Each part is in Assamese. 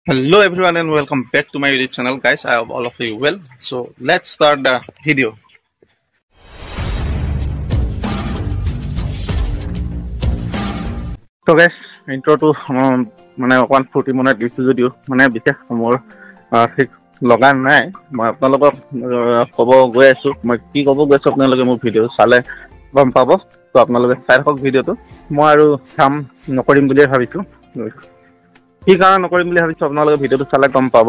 Hello everyone and welcome back to my YouTube channel, guys. I hope all of you well. So let's start the video. So guys, intro to মানে অকণমান ফূৰ্তি মনত দিছোঁ যদিও মানে বিশেষ মোৰ ঠিক লগা নাই। মই আপোনালোকক ক'ব গৈ আছোঁ, মই কি ক'ব গৈ আছোঁ আপোনালোকে মোৰ ভিডিঅ' চালে গম পাব। তো আপোনালোকে চাই থাকক ভিডিঅ'টো। মই আৰু কাম নকৰিম বুলিয়ে ভাবিছোঁ। কি কাৰণে নকৰিম বুলি ভাবিছোঁ আপোনালোকে ভিডিঅ'টো চালে গম পাব।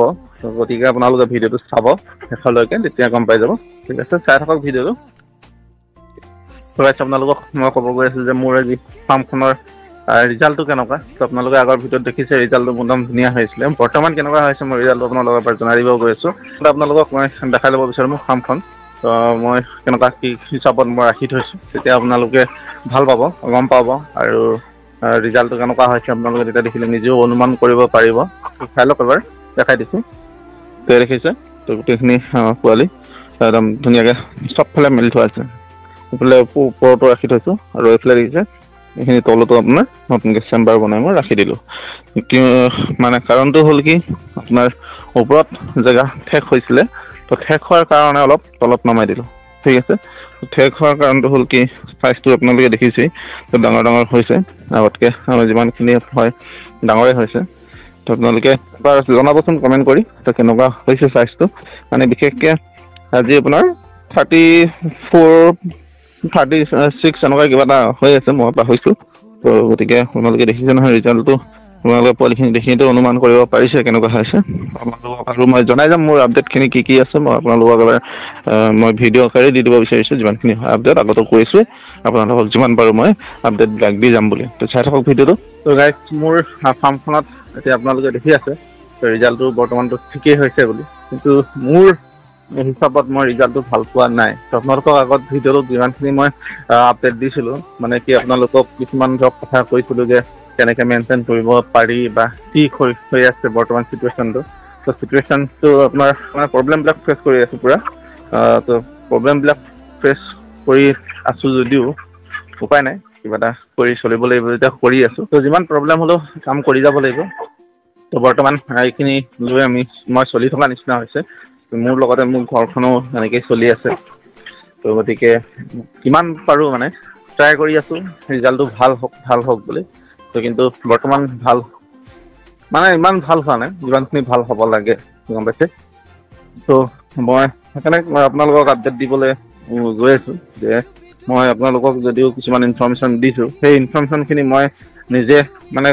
গতিকে আপোনালোকে ভিডিঅ'টো চাব শেষলৈকে, তেতিয়া গম পাই যাব। ঠিক আছে, চাই থাকক ভিডিঅ'টো। তো গাইছ, আপোনালোকক মই ক'ব গৈ আছোঁ যে মোৰ আজি ফাৰ্মখনৰ ৰিজাল্টটো কেনেকুৱা। তো আপোনালোকে আগৰ ভিডিঅ'ত দেখিছে ৰিজাল্টটো একদম ধুনীয়া হৈছিলে। বৰ্তমান কেনেকুৱা হৈছে মই ৰিজাল্টটো আপোনালোকৰ পৰা জনাই দিব গৈ আছোঁ। আপোনালোকক মই দেখাই ল'ব বিচাৰোঁ মোৰ ফাৰ্মখন। তো মই কেনেকুৱা কি হিচাপত মই ৰাখি থৈছোঁ, তেতিয়া আপোনালোকে ভাল পাব, গম পাব। আৰু ৰিজাল্টটো কেনেকুৱা হৈছে আপোনালোকে তেতিয়া দেখিলে নিজেও অনুমান কৰিব পাৰিব। চাই লওক, এবাৰ দেখাই দিছোঁ। তো দেখিছে তো গোটেইখিনি পোৱালি একদম ধুনীয়াকৈ চবফালে মেলি থোৱা আছে। এইফালে ওপৰতো ৰাখি থৈছোঁ আৰু এইফালে দেখিছে এইখিনি তলতো আপোনাৰ নতুনকৈ চেম্বাৰ বনাই মই ৰাখি দিলোঁ। মানে কাৰণটো হ'ল কি, আপোনাৰ ওপৰত জেগা ঠেক হৈছিলে, তো ঠেক হোৱাৰ কাৰণে অলপ তলত নমাই দিলোঁ। ঠিক আছে, ঠেক হোৱাৰ কাৰণটো হ'ল কি, চাইজটো আপোনালোকে দেখিছেই, তো ডাঙৰ ডাঙৰ হৈছে, আগতকৈ যিমানখিনি হয় ডাঙৰেই হৈছে। তো আপোনালোকে এবাৰ জনাবচোন কমেণ্ট কৰি তো কেনেকুৱা হৈছে চাইজটো। মানে বিশেষকৈ আজি আপোনাৰ 34, 36 এনেকুৱা কিবা এটা হৈ আছে, মই পাহৰিছোঁ। তো গতিকে আপোনালোকে দেখিছে নহয় ৰিজাল্টটো, আপোনালোকে পোৱালিখিনি দেখিতো অনুমান কৰিব পাৰিছে কেনেকুৱা হৈছে। আপোনালোকক আৰু মই জনাই যাম মোৰ আপডেটখিনি কি কি আছে। মই আপোনালোকক এবাৰ মই ভিডিঅ' আকাৰে দি দিব বিচাৰিছোঁ যিমানখিনি হয় আপডেট। আগতো কৈছোঁৱেই আপোনালোকক যিমান পাৰোঁ মই আপডেটবিলাক দি যাম বুলি। তো চাই থাকক ভিডিঅ'টো। তো গাইজ, মোৰ ফাৰ্মখনত এতিয়া আপোনালোকে দেখি আছে ৰিজাল্টটো বৰ্তমানটো ঠিকেই হৈছে বুলি, কিন্তু মোৰ হিচাপত মই ৰিজাল্টটো ভাল পোৱা নাই। তো আপোনালোকক আগত ভিডিঅ'টোত যিমানখিনি মই আপডেট দিছিলোঁ, মানে কি আপোনালোকক কিছুমান ধৰক কথা কৈছিলোঁ যে কেনেকৈ মেইনটেইন কৰিব পাৰি বা কি হৈ আছে বৰ্তমান চিটুৱেশ্যনটো। তো চিটুৱেশ্যনটো আপোনাৰ মানে প্ৰব্লেমবিলাক ফেচ কৰি আছোঁ পূৰা। তো প্ৰব্লেমবিলাক ফেচ কৰি আছোঁ যদিও উপায় নাই, কিবা এটা কৰি চলিব লাগিব যেতিয়া কৰি আছোঁ। তো যিমান প্ৰব্লেম হ'লেও কাম কৰি যাব লাগিব। তো বৰ্তমান এইখিনি লৈ মই চলি থকা নিচিনা হৈছে। মোৰ লগতে মোৰ ঘৰখনো এনেকেই চলি আছে। তো গতিকে কিমান পাৰোঁ মানে ট্ৰাই কৰি আছোঁ ৰিজাল্টটো ভাল হওক, ভাল হওক বুলি। তো কিন্তু বৰ্তমান ভাল মানে ইমান ভাল হোৱা নাই যিমানখিনি ভাল হ'ব লাগে, গম পাইছে। তো মই সেইকাৰণে মই আপোনালোকক আপডেট দিবলৈ গৈ আছোঁ যে মই আপোনালোকক যদিও কিছুমান ইনফৰ্মেশ্যন দিছোঁ, সেই ইনফৰ্মেশ্যনখিনি মই নিজে মানে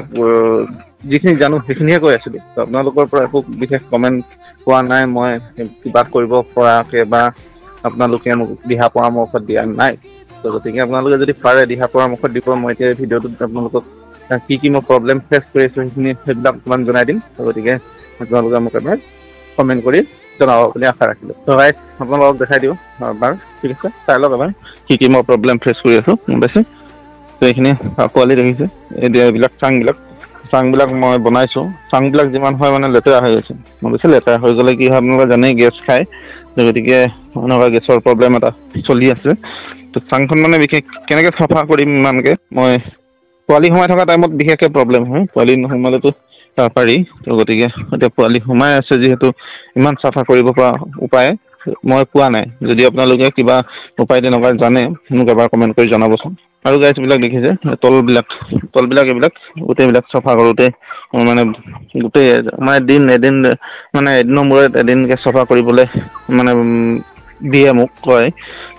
যিখিনি জানো সেইখিনিয়ে কৈ আছিলোঁ। তো আপোনালোকৰ পৰা একো বিশেষ কমেণ্ট পোৱা নাই, মই কিবা কৰিব পৰাকৈ বা আপোনালোকে মোক দিহা পৰামৰ্শ দিয়া নাই। তো গতিকে আপোনালোকে যদি পাৰে দিহা পৰামৰ্শ দিব। মই এতিয়া ভিডিঅ'টোত আপোনালোকক কি কি মই প্ৰব্লেম ফেচ কৰি আছোঁ সেইবিলাক অকণমান জনাই দিম। তো গতিকে আপোনালোকে মোক এবাৰ কমেণ্ট কৰি জনাব বুলি আশা ৰাখিলোঁ। তো গাইজ, আপোনালোকক দেখাই দিওঁ এবাৰ, ঠিক আছে, চাই লওক এবাৰ কি কি মই প্ৰব্লেম ফেচ কৰি আছোঁ, গম পাইছে। তো এইখিনি পোৱালি দেখিছে, এতিয়া এইবিলাক চাংবিলাক মই বনাইছোঁ। চাংবিলাক যিমান হয় মানে লেতেৰা হৈ গৈছে, গম পাইছে। লেতেৰা হৈ গ'লে কি হয় আপোনালোকে জানেই, গেছ খায়। গতিকে এনেকুৱা গেছৰ প্ৰব্লেম এটা চলি আছে। তো চাংখন মানে বিশেষ কেনেকৈ চাফা কৰিম ইমানকৈ, মই পোৱালি সোমাই থকা টাইমত বিশেষকৈ প্ৰব্লেম হয়, পোৱালি নোসোমালেতো পাৰি। তো গতিকে এতিয়া পোৱালি সোমাই আছে যিহেতু ইমান চাফা কৰিব পৰা উপায় মই পোৱা নাই। যদি আপোনালোকে কিবা উপায় তেনেকুৱা জানে মোক এবাৰ কমেণ্ট কৰি জনাবচোন। আৰু গাইছবিলাক দেখিছে তলবিলাক এইবিলাক গোটেইবিলাক চাফা কৰোঁতে মানে গোটেই মানে দিন এদিন মানে এদিনৰ মূৰত এদিনকৈ চাফা কৰিবলৈ মানে দিয়ে মোক কয়।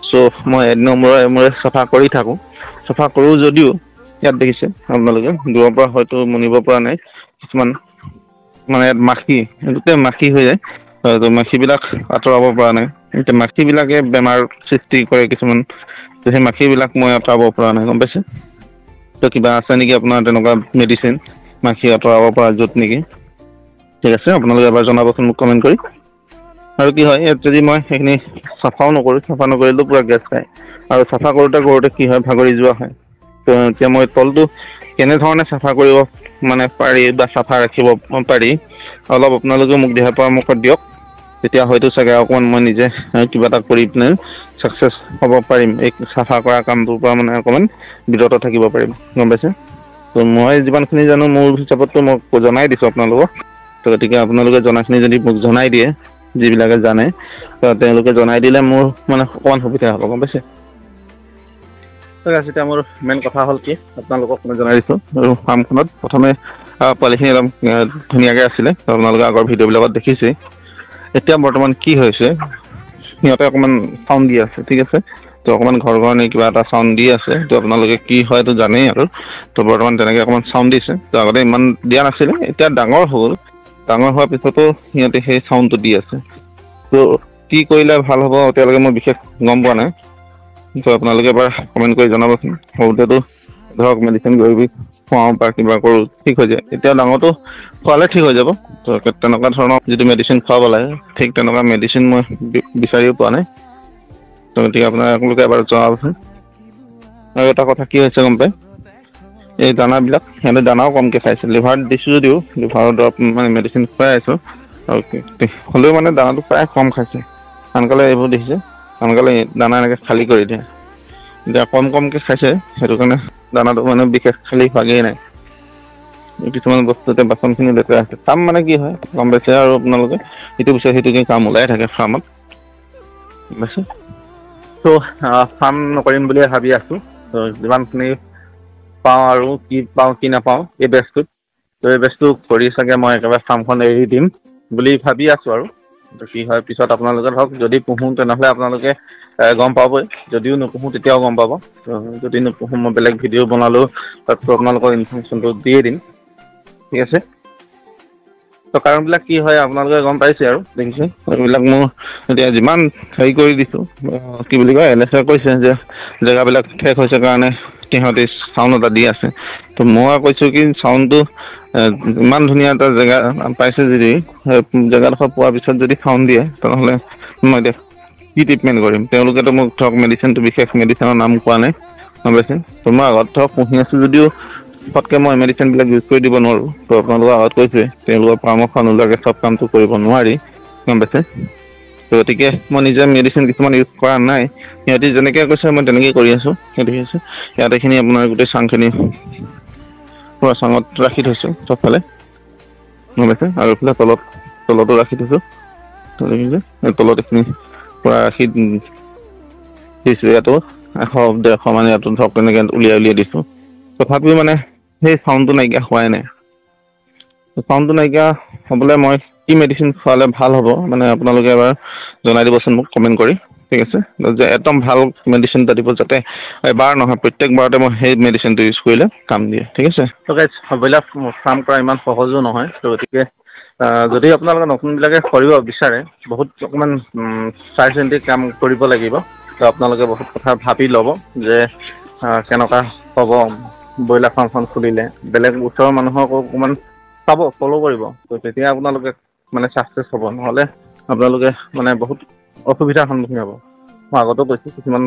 চ' মই এদিনৰ মূৰে মূৰে চাফা কৰি থাকোঁ। চাফা কৰোঁ যদিও ইয়াত দেখিছে আপোনালোকে দূৰৰ পৰা হয়তো মনিব পৰা নাই, কিছুমান মানে ইয়াত মাখি, গোটেই মাখি হৈ যায়। তো মাখিবিলাক আঁতৰাব পৰা নাই। এতিয়া মাখিবিলাকে বেমাৰ সৃষ্টি কৰে কিছুমান, তো সেই মাখিবিলাক মই আঁতৰাব পৰা নাই, গম পাইছে। তো কিবা আছে নেকি আপোনাৰ তেনেকুৱা মেডিচিন মাখি আঁতৰাব পৰা য'ত নেকি? ঠিক আছে, আপোনালোকে এবাৰ জনাবচোন মোক কমেণ্ট কৰি। আৰু কি হয়, ইয়াত যদি মই সেইখিনি চাফাও নকৰোঁ, চাফা নকৰিলেও পূৰা গেছ খায়। আৰু চাফা কৰোঁতে কৰোঁতে কি হয়, ভাগৰি যোৱা হয়। তো এতিয়া মই তলটো কেনেধৰণে চাফা কৰিব মানে পাৰি বা চাফা ৰাখিব পাৰি অলপ আপোনালোকে মোক দিহা পৰামৰ্শ দিয়ক, তেতিয়া হয়তো চাগে অকণমান মই নিজে কিবা এটা কৰি পিনে ছাকচেছ হ'ব পাৰিম। এই চাফা কৰা কামটোৰ পৰা মানে অকণমান বিৰত থাকিব পাৰিম, গম পাইছে। তো মই যিমানখিনি জানো মোৰ হিচাপততো মই জনাই দিছোঁ আপোনালোকক। তো গতিকে আপোনালোকে জনাখিনি যদি মোক জনাই দিয়ে, যিবিলাকে জানে তেওঁলোকে জনাই দিলে মোৰ মানে অকণমান সুবিধা হ'ব, গম পাইছে। ঠিক আছে, এতিয়া মোৰ মেইন কথা হ'ল কি, আপোনালোকক মই জনাই দিছোঁ। আৰু ফাৰ্মখনত প্ৰথমে পোৱালিখিনি একদম ধুনীয়াকৈ আছিলে, আপোনালোকে আগৰ ভিডিঅ'বিলাকত দেখিছেই। এতিয়া বৰ্তমান কি হৈছে, সিহঁতে অকণমান চাউণ্ড দি আছে, ঠিক আছে। তো অকণমান ঘৰ ঘৰণি কিবা এটা চাউণ্ড দি আছে, তো আপোনালোকে কি হয় এইটো জানেই আৰু। তো বৰ্তমান তেনেকৈ অকণমান চাউণ্ড দিছে, তো আগতে ইমান দিয়া নাছিলে, এতিয়া ডাঙৰ হ'ল। ডাঙৰ হোৱাৰ পিছতো সিহঁতে সেই চাউণ্ডটো দি আছে। তো কি কৰিলে ভাল হ'ব এতিয়ালৈকে মই বিশেষ গম পোৱা নাই। তো আপোনালোকে এবাৰ কমেণ্ট কৰি জনাবচোন। সৰুতেতো ধৰক মেডিচিন কৰি খুৱাওঁ বা কিবা কৰোঁ ঠিক হৈ যায়, এতিয়া ডাঙৰটো খোৱালে ঠিক হৈ যাব। তো তেনেকুৱা ধৰণৰ যিটো মেডিচিন খুৱাব লাগে, ঠিক তেনেকুৱা মেডিচিন মই বিচাৰিও পোৱা নাই। তো গতিকে আপোনালোকে এবাৰ জনাবচোন। আৰু এটা কথা কি হৈছে গম পায়, এই দানাবিলাক সিহঁতে দানাও কমকৈ খাইছে। লিভাৰত দিছোঁ যদিও লিভাৰৰ দৰৱ মানে মেডিচিন খুৱাই আছোঁ, আৰু হ'লেও মানে দানাটো প্ৰায় কম খাইছে। আনকালে এইবোৰ দেখিছে, আনকালে দানা এনেকৈ খালী কৰি দিয়ে। এতিয়া কম কমকৈ খাইছে, সেইটো কাৰণে দানাটো মানে বিশেষ খালী হোৱাগেই নাই। কিছুমান বস্তুতে বাচনখিনি লেতেৰা আছে। কাম মানে কি হয় গম পাইছে আৰু আপোনালোকে, ইটো পিছত সিটোকে কাম ওলাই থাকে ফাৰ্মত, গম পাইছে। ত' ফাৰ্ম নকৰিম বুলিয়ে ভাবি আছোঁ। ত' যিমানখিনি পাওঁ আৰু কি পাওঁ কি নাপাওঁ এই বেচটোত, ত' এই বেচটো কৰি চাগে মই একেবাৰে ফাৰ্মখন এৰি দিম বুলি ভাবি আছোঁ আৰু। কি হয় পিছত আপোনালোকে ধৰক যদি পুহোঁ তেনেহ'লে আপোনালোকে গম পাবই, যদিও নোপোহোঁ তেতিয়াও গম পাব। যদি নোপোহোঁ মই বেলেগ ভিডিঅ' বনালেও তাততো আপোনালোকৰ ইনফৰ্মেশ্যনটো দিয়ে দিম, ঠিক আছে। তো কাৰণবিলাক কি হয় আপোনালোকে গম পাইছে আৰু দেখিছে। এইবিলাক মোৰ এতিয়া যিমান হেৰি কৰি দিছোঁ, কি বুলি কয়, এল এছ কৈছে যে জেগাবিলাক ঠেক হৈছে কাৰণে সিহঁতি চাউণ্ড এটা দি আছে। তো মই কৈছোঁ কি চাউণ্ডটো ইমান ধুনীয়া এটা জেগা পাইছে যদি, জেগাডোখৰ পোৱাৰ পিছত যদি চাউণ্ড দিয়ে তেনেহ'লে মই এতিয়া কি ট্ৰিটমেণ্ট কৰিম। তেওঁলোকেতো মোক ধৰক মেডিচিনটো বিশেষ মেডিচিনৰ নাম কোৱা নাই, গম পাইছে। তো মই আগত ধৰক পুহি আছোঁ যদিও ফটকৈ মই মেডিচিনবিলাক ইউজ কৰি দিব নোৱাৰোঁ। তো আপোনালোকৰ আগত কৈছোঁৱেই, তেওঁলোকৰ পৰামৰ্শ নোলোৱাকৈ চব কামটো কৰিব নোৱাৰি, গম পাইছে। তো গতিকে মই নিজে মেডিচিন কিছুমান ইউজ কৰা নাই, সিহঁতি যেনেকৈ কৈছে মই তেনেকৈয়ে কৰি আছোঁ। সেইটো আছে ইয়াত এইখিনি আপোনাৰ গোটেই চাংখিনি পূৰা চাঙত ৰাখি থৈছোঁ চবফালে, গম পাইছে। আৰু এইফালে তলতো ৰাখি থৈছোঁ, দেখিছে তলত এইখিনি পূৰা ৰাখি দিছোঁ। ইয়াতো 100-150 মান ইয়াতো ধৰক তেনেকৈ উলিয়াই উলিয়াই দিছোঁ। তথাপিও মানে সেই চাউণ্ডটো নাইকিয়া হোৱাই নাই। চাউণ্ডটো নাইকিয়া হ'বলৈ মই কি মেডিচিন খোৱালে ভাল হ'ব মানে আপোনালোকে এবাৰ জনাই দিবচোন মোক কমেণ্ট কৰি, ঠিক আছে। যে একদম ভাল মেডিচিন এটা দিব, যাতে এবাৰ নহয় প্ৰত্যেকবাৰতে মই সেই মেডিচিনটো ইউজ কৰিলে কাম দিয়ে, ঠিক আছে। তো গাইজ, ব্ৰইলাৰ ফাৰ্ম কৰা ইমান সহজো নহয়। তো গতিকে যদি আপোনালোকে নতুনবিলাকে কৰিব বিচাৰে, বহুত অকণমান চাই চিন্তি কাম কৰিব লাগিব। তো আপোনালোকে বহুত কথা ভাবি ল'ব যে কেনেকুৱা হ'ব ব্ৰইলাৰ ফাৰ্মখন খুলিলে। বেলেগ ওচৰৰ মানুহকো অকণমান চাব, ফ'ল' কৰিব, তো তেতিয়া আপোনালোকে মানে ছাকচেছ হ'ব। নহ'লে আপোনালোকে মানে বহুত অসুবিধাৰ সন্মুখীন হ'ব। মই আগতেও কৈছোঁ, কিছুমান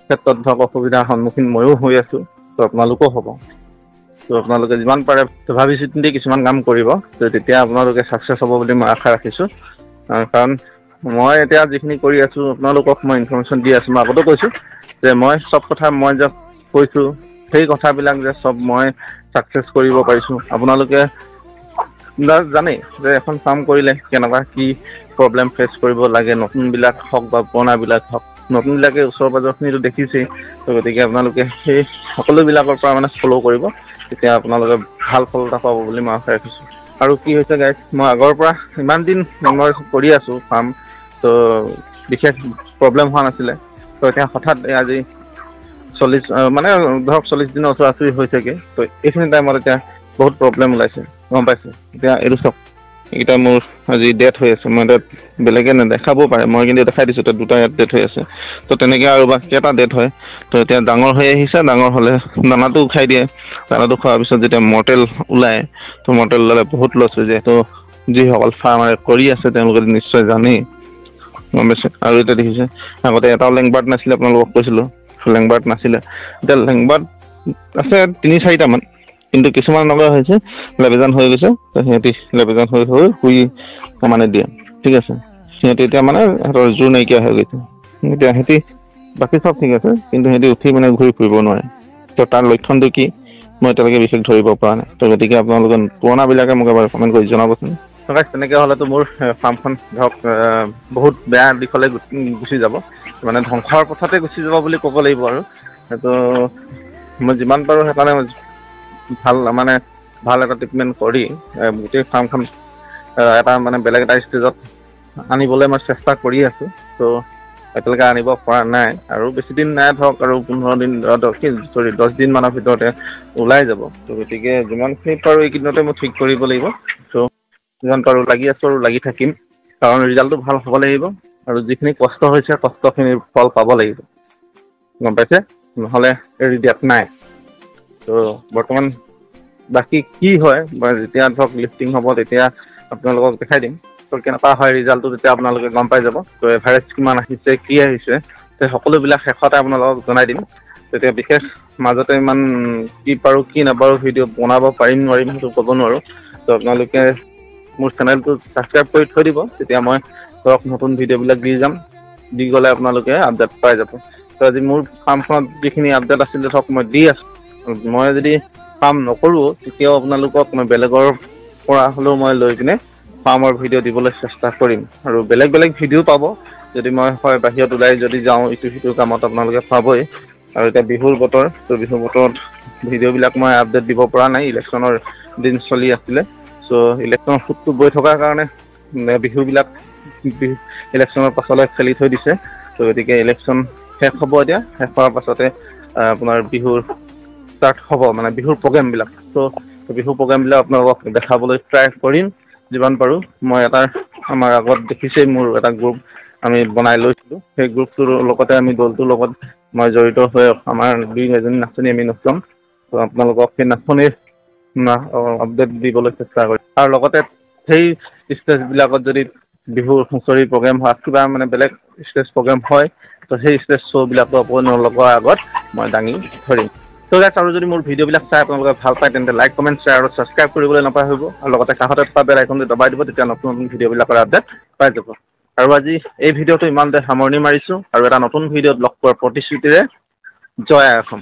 ক্ষেত্ৰত ধৰক অসুবিধাৰ সন্মুখীন ময়ো হৈ আছোঁ, তো আপোনালোকো হ'ব। তো আপোনালোকে যিমান পাৰে ভাবি চিন্তি কিছুমান কাম কৰিব, তো তেতিয়া আপোনালোকে ছাকচেছ হ'ব বুলি মই আশা ৰাখিছোঁ। কাৰণ মই এতিয়া যিখিনি কৰি আছোঁ আপোনালোকক মই ইনফৰ্মেশ্যন দি আছোঁ। মই আগতেও কৈছোঁ যে মই চব কথা মই যে কৈছোঁ সেই কথাবিলাক যে চব মই ছাকচেছ কৰিব পাৰিছোঁ। আপোনালোকে জানেই যে এখন ফাৰ্ম কৰিলে কেনেকুৱা কি প্ৰব্লেম ফেচ কৰিব লাগে, নতুনবিলাক হওক বা পুৰণাবিলাক হওক, নতুনবিলাকে ওচৰ পাজৰখিনিতো দেখিছেই। তো গতিকে আপোনালোকে সেই সকলোবিলাকৰ পৰা মানে ফ'ল' কৰিব, তেতিয়া আপোনালোকে ভাল ফল এটা পাব বুলি মই আশা ৰাখিছোঁ। আৰু কি হৈছে গাইজ, মই আগৰ পৰা ইমান দিন মই কৰি আছোঁ ফাৰ্ম, তো বিশেষ প্ৰব্লেম হোৱা নাছিলে। তো এতিয়া হঠাৎ আজি 40 মানে ধৰক 40 দিনৰ ওচৰা ওচৰি হৈছেগৈ। তো এইখিনি টাইমত এতিয়া বহুত প্ৰব্লেম ওলাইছে, গম পাইছে। এতিয়া এইটো চাওক, এইকেইটা মোৰ আজি ডেথ হৈ আছে। মই তাত বেলেগে নেদেখাবও পাৰে, মই কিন্তু দেখাই দিছোঁ, তাত দুটা ইয়াত ডেথ হৈ আছে। তো তেনেকৈ আৰু বা কেইটা ডেথ হয়। তো এতিয়া ডাঙৰ হৈ আহিছে, ডাঙৰ হ'লে দানাটোও খাই দিয়ে। দানাটো খোৱাৰ পিছত যেতিয়া মৰ্টেল ওলায়, তো মৰ্টেল ওলালে বহুত লছ হৈ যায়। তো যিসকল ফাৰ্মাৰে কৰি আছে তেওঁলোকে নিশ্চয় জানেই, গম পাইছে। আৰু এতিয়া দেখিছে, আগতে এটাও লেংবাৰ্ড নাছিলে, আপোনালোকক কৈছিলোঁ লেংবাৰ্ড নাছিলে। এতিয়া লেংবাৰ্ড আছে 3-4টামান, কিন্তু কিছুমান এনেকুৱা হৈছে লেবেজান হৈ গৈছে। তো সিহঁতি লেবেজান হৈ হৈ শুই মানে দিয়ে, ঠিক আছে। সিহঁতি এতিয়া মানে সিহঁতৰ জোৰ নাইকিয়া হৈ গৈছে। এতিয়া সিহঁতি বাকী চব ঠিক আছে, কিন্তু সিহঁতি উঠি মানে ঘূৰি ফুৰিব নোৱাৰে। তো তাৰ লক্ষণটো কি মই এতিয়ালৈকে বিশেষ ধৰিব পৰা নাই। তো গতিকে আপোনালোকে পুৰণাবিলাকে মোক এবাৰ কমেণ্ট কৰি জনাবচোন। গাইজ তেনেকৈ হ'লেতো মোৰ ফাৰ্মখন ধৰক বহুত বেয়া দিশলৈ গুচি যাব, মানে ধ্বংসৰ পথতে গুচি যাব বুলি ক'ব লাগিব। আৰু সেইটো মই যিমান পাৰোঁ সেইকাৰণে ভাল মানে ভাল এটা ট্ৰিটমেণ্ট কৰি গোটেই ফাৰ্মখন এটা মানে বেলেগ এটা ষ্টেজত আনিবলৈ মই চেষ্টা কৰি আছোঁ। ত' এতিয়ালৈকে আনিব পৰা নাই আৰু বেছি দিন নাই ধৰক, আৰু 15 দিন চৰি 10 দিনমানৰ ভিতৰতে ওলাই যাব। ত' গতিকে যিমানখিনি পাৰোঁ এইকেইদিনতে মই ঠিক কৰিব লাগিব। ত' যিমান পাৰোঁ লাগি আছোঁ আৰু লাগি থাকিম, কাৰণ ৰিজাল্টটো ভাল হ'ব লাগিব আৰু যিখিনি কষ্ট হৈছে কষ্টখিনিৰ ফল পাব লাগিব, গম পাইছে, নহ'লে এৰি দিয়াত নাই। ত' বৰ্তমান বাকী কি হয় বা যেতিয়া ধৰক লিফটিং হ'ব তেতিয়া আপোনালোকক দেখাই দিম। ত' কেনেকুৱা হয় ৰিজাল্টটো তেতিয়া আপোনালোকে গম পাই যাব। ত' এভাৰেজ কিমান আহিছে কি আহিছে সেই সকলোবিলাক শেষতে আপোনালোকক জনাই দিম। তেতিয়া বিশেষ মাজতে ইমান কি পাৰোঁ কি নাপাৰোঁ ভিডিঅ' বনাব পাৰিম নোৱাৰিম সেইটো ক'ব নোৱাৰোঁ। ত' আপোনালোকে মোৰ চেনেলটো ছাবস্ক্ৰাইব কৰি থৈ দিব, তেতিয়া মই ধৰক নতুন ভিডিঅ'বিলাক দি যাম, দি গ'লে আপোনালোকে আপডেট পাই যাব। ত' আজি মোৰ ফাৰ্মখনত যিখিনি আপডেট আছিলে ধৰক মই দি আছোঁ। মই যদি ফাৰ্ম নকৰোঁ তেতিয়াও আপোনালোকক মই বেলেগৰ পৰা হ'লেও মই লৈ কিনে ফাৰ্মৰ ভিডিঅ' দিবলৈ চেষ্টা কৰিম। আৰু বেলেগ বেলেগ ভিডিঅ' পাব, যদি মই হয় বাহিৰত ওলাই যদি যাওঁ ইটো সিটো কামত আপোনালোকে পাবই। আৰু এতিয়া বিহুৰ বতৰ, ত' বিহুৰ বতৰত ভিডিঅ'বিলাক মই আপডেট দিব পৰা নাই, ইলেকশ্যনৰ দিন চলি আছিলে। চ' ইলেকশ্যনৰ সোঁতটো বৈ থকাৰ কাৰণে বিহুবিলাক ইলেকশ্যনৰ পাছলৈ খেলি থৈ দিছে। ত' গতিকে ইলেকশ্যন শেষ হ'ব এতিয়া, শেষ হোৱাৰ পাছতে আপোনাৰ বিহুৰ ষ্টাৰ্ট হ'ব, মানে বিহুৰ প্ৰগ্ৰেমবিলাক। ত' বিহু প্ৰগ্ৰেমবিলাক আপোনালোকক দেখাবলৈ ট্ৰাই কৰিম যিমান পাৰোঁ। মই এটা আমাৰ আগত দেখিছেই মোৰ এটা গ্ৰুপ আমি বনাই লৈছিলোঁ, সেই গ্ৰুপটোৰ লগতে আমি দলটোৰ লগত মই জড়িত হৈ আমাৰ দুই এজনী নাচনী আমি নচাম। ত' আপোনালোকক সেই নাচনীৰ আপডেট দিবলৈ চেষ্টা কৰিম। আৰু লগতে সেই ষ্টেজবিলাকত যদি বিহুৰ হুঁচৰি প্ৰগ্ৰেম হয় কিবা মানে বেলেগ ষ্টেজ প্ৰগ্ৰেম হয়, ত' সেই ষ্টেজ শ্ব'বিলাকো আপোনালোকৰ আগত মই দাঙি ধৰিম। ত' গাইজ আৰু যদি মোৰ ভিডিঅ'বিলাক চাই আপোনালোকে ভাল পায় তেন্তে লাইক কমেণ্ট শ্বেয়াৰ আৰু ছাবস্ক্ৰাইব কৰিবলৈ নাপাহৰিব। আৰু লগতে কাষতে থকা বেল আইকনটো দবাই দিব, তেতিয়া নতুন নতুন ভিডিঅ'বিলাকৰ আপডেট পাই যাব। আৰু আজি এই ভিডিঅ'টো ইমানতে সামৰণি মাৰিছোঁ আৰু এটা নতুন ভিডিঅ'ত লগ পোৱাৰ প্ৰতিশ্ৰুতিৰে জয় আই অসম।